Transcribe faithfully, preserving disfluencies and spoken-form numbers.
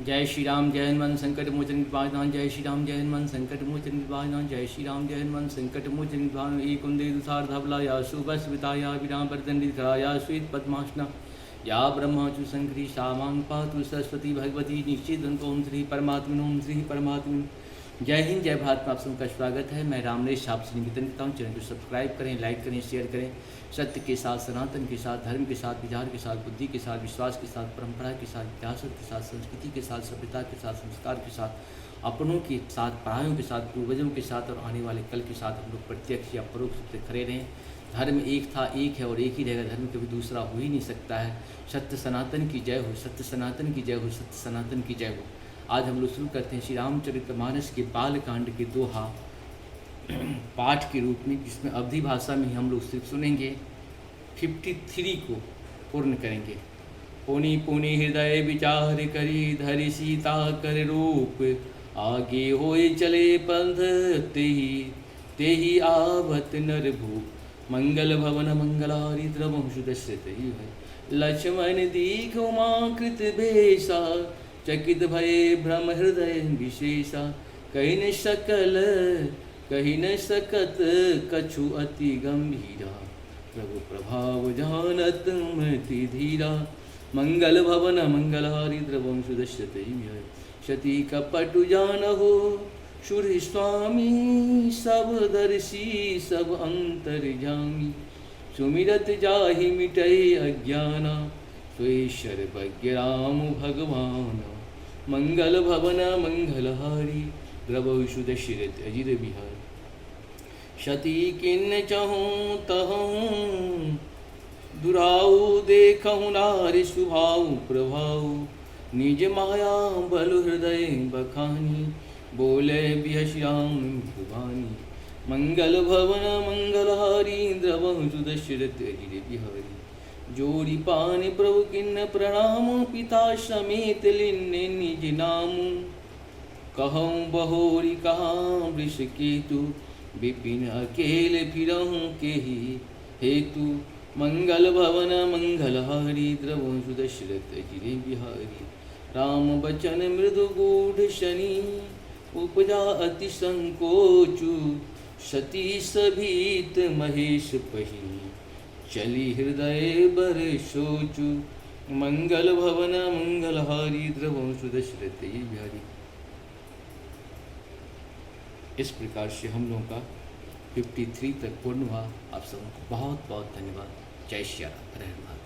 जय श्री राम, जय हनुमान संकट मोचन कृपानिधान। जय श्री राम, जय हनुमान संकट मोचन कृपानिधान। जय श्री राम, जय हनुमान संकट मोचन कृपानिधान। एक कुंदे दुसार धवला या सुबस विता या विराम बरदंडी खड़ा या श्वेत पद्मासना या ब्रह्मा चु संकरी सामांग पातु सरस्वती भगवती निश्चित उनको ओम श्री परमात्मन, ओम श्री परमात्मन। जय हिंद, जय भारत में आप सबका स्वागत है। मैं रामलेश, आपसे निवेदन करता हूँ, चैनल को सब्सक्राइब करें, लाइक करें, शेयर करें। सत्य के साथ, सनातन के साथ, धर्म के साथ, विचार के साथ, बुद्धि के साथ, विश्वास के साथ, परंपरा के साथ, विरासत के साथ, संस्कृति के साथ, सभ्यता के साथ, संस्कार के साथ, अपनों के साथ, परायों के साथ, पूर्वजों के साथ और आने वाले कल के साथ हम लोग प्रत्यक्ष या परोक्ष रूप से खड़े रहें। धर्म एक था, एक है और एक ही रहेगा। धर्म कभी दूसरा हो ही नहीं सकता है। सत्य सनातन की जय हो, सत्य सनातन की जय हो, सत्य सनातन की जय हो। आज हम लोग शुरू करते हैं श्री रामचरितमानस के बालकांड के दोहा पाठ के रूप में, जिसमें अवधी भाषा में हम लोग सिर्फ सुनेंगे, फिफ्टी थ्री को पूर्ण करेंगे। पुनि पुनि हृदय विचार करी, धरि सीता कर रूप, आगे होय चले पंथ तेहि, तेहि आवत नर भूप। मंगल भवन मंगल हारी, द्रवहु सुदशरथ ही है। लक्ष्मण दीख उमा कृत भेषा, चकित भये भ्रम हृदय विशेषा। कहि न सकल, कहि न सकत कछु अति गंभीरा। प्रभु प्रभाव जानत मति धीरा। मंगल भवन मंगल हारी, द्रवहु सुदशरथ ही है। सती कपट जानहु सुर स्वामी, सब दर्शी सब अंतर्जामी। सुमिरत जाहि मिटै अज्ञाना, सोई सर्वज्ञ राम भगवाना। मंगल भवन मंगल हारी, द्रवहु सुदशरथ अजिर बिहारी। सती किन्न चहु तहु दुराऊ, देखहु नारि सुभाऊ प्रभाऊ। निज माया बल हृदय बखानी, बोले बिहसि राम भवानी। मंगल भवन मंगल हारी, द्रवहु सुदशरथ अजिर बिहारी। जोरि पानि प्रभु किन्न प्रणाम, पिता समेत लिन्ने निज नाम। कहउँ बहोरि कहा वृषकेतु, विपिन अकेल फिरहु केहि हेतु। मंगल भवन मंगल हारी, द्रवहु सुदशरथ अजिर बिहारी। राम बचन मृदु गूढ़ सनी, उपजा अति संकोचु। सती सभीत महेश पहिनी, चली हृदय बर सोचु। मंगल भवन मंगल हारी, द्रवहु सुदशरथ अजिर बिहारी। इस प्रकार से हम लोगों का फिफ्टी थ्री तक पूर्ण हुआ। आप सबको बहुत बहुत धन्यवाद। जय श्री राम, हर हर महादेव।